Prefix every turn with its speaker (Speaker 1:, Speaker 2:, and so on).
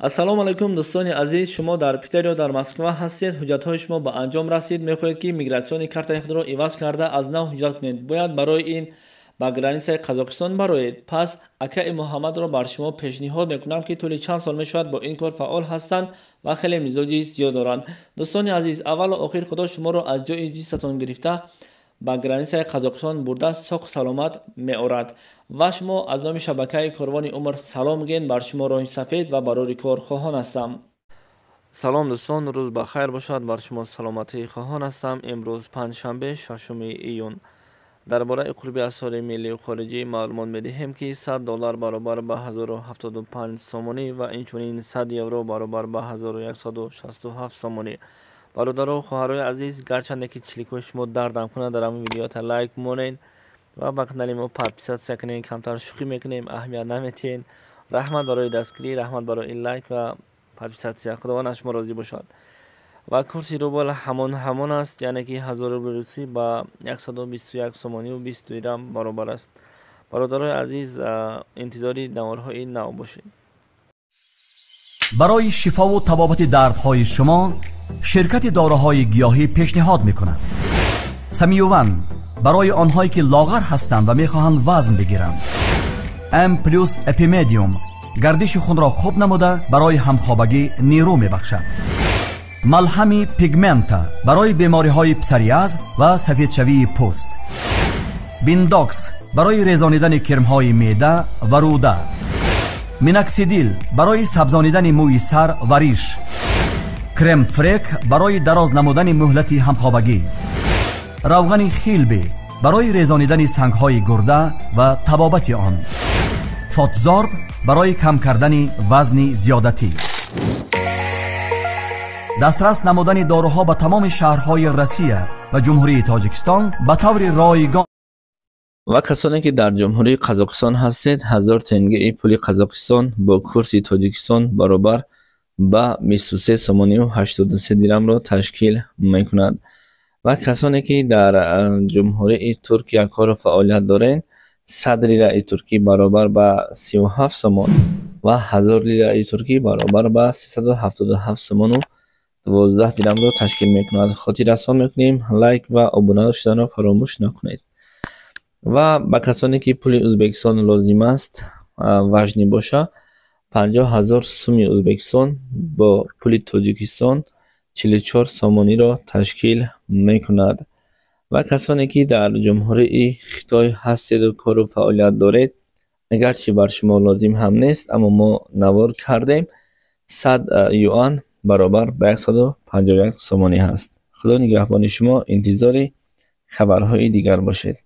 Speaker 1: Ассалому алайкум, дӯстони азиз. Шумо дар Питер ё дар Москва ҳастед, ҳуҷҷатҳои шумо ба анҷом расид, мехоҳед, ки миграционный картаи худро иваз карда, аз нав ҳуҷҷат кунед. Бояд барои ин ба границаи Қазоқистон бароед. Пас акаи Муҳаммадро бар шумо пешниҳод мекунам, ки тӯли чанд сол мешавад, бо ин кор фаъол ҳастанд ва хеле мизоҷи зиёд доранд. Дӯстони азиз, аввалу охир Худо шуморо аз ҷои зистатон гирифта, ба границаи Қазоқистон бурда, соқ саломат меорад ва шумо аз номи шабакаи Корвони Умр салом ген. Бар шумо роҳи сафед ва барори кор хоҳон ҳастам. Салом, дӯстон, рӯз ба хайр бошад, бар шумо саломатӣ хоҳон ҳастам. Имрӯз панҷшанбе, 6 июн. Дар бораи қурби асъори миллию хориҷӣ маълумот медиҳем, ки 100 доллар баробар ба 1075 сомонӣ ва инчунин 100 евро баробар ба 1167 сомонӣ. Бародару хоҳарои азиз, гарчанде ки чиликҳои шумо дардам кунад, дар ҳамин видеота лайк монед ва ба канали мо подписаться кунед. Камтар шӯхӣ мекунем, аҳамият наметиҳед. Раҳмат барои дастгирӣ, раҳмат барои лайк ва подписаться. Худованд аз шумо розӣ бошад. Ва курси рубл ҳамон ҳамон аст, яъне ки 1000 рубли русӣ ба 121 сомониву 20 дирам баробар аст. Бародарои азиз, интизори наворҳои нав бошед.
Speaker 2: Барои шифову табобати дардҳои шумо ширкати доруҳои гиёҳӣ пешниҳод мекунад: Самиюван барои онҳое, ки лоғар ҳастанд ва мехоҳанд вазн бигиранд, М плюс Эпимедиум гардиши хунро хуб намуда, барои ҳамхобагӣ нерӯ мебахшад, малҳами Пигмента барои бемориҳои псориаз ва сафедшавии пӯст, Биндокс барои резонидани кирмҳои меъда ва рӯда, Миноксидил барои сабзонидани мӯи сар ва риш, Крем-фрек барои дароз намудани муҳлати ҳамхобагӣ, равғани Хилби барои резонидани сангҳои гурда ва табобати он, Фотзорб барои кам кардани вазни зиёдатӣ. Дастрас намудани доруҳо ба тамоми шаҳрҳои Россия ва Ҷумҳурии Тоҷикистон ба таври ройгон.
Speaker 1: Ва касоне, ки дар Ҷумҳурии Қазоқистон ҳастед, 1000 тенгеи пули Қазоқистон бо курси Тоҷикистон баробар ба 23 сомониву 83 дирамро ташкил мекунад. Ва касоне, ки дар Ҷумҳурии Туркия кору фаъолият доред, 100 лираи туркӣ баробар ба 37 сомон ва 1000 лираи туркӣ баробар ба 377 сомону 12 дирамро ташкил мекунад. Хотиррасон мекунем, лайк ва обуна шуданро фаромӯш накунед. Ва ба касоне, ки пули Ӯзбекистон лозим аст, важный боша, 50 000 суми Ӯзбекистон бо пули Тоҷикистон 44 сомониро ташкил мекунад. Ва касоне, ки дар Ҷумҳурии Хитой ҳастеду кору фаъолият доред, агарчи бар шумо лозим ҳам нест, аммо мо навор кардем, 100 юан баробар ба 151 сомонӣ ҳаст. Худо нигаҳбони шумо, интизори хабарҳои дигар бошед.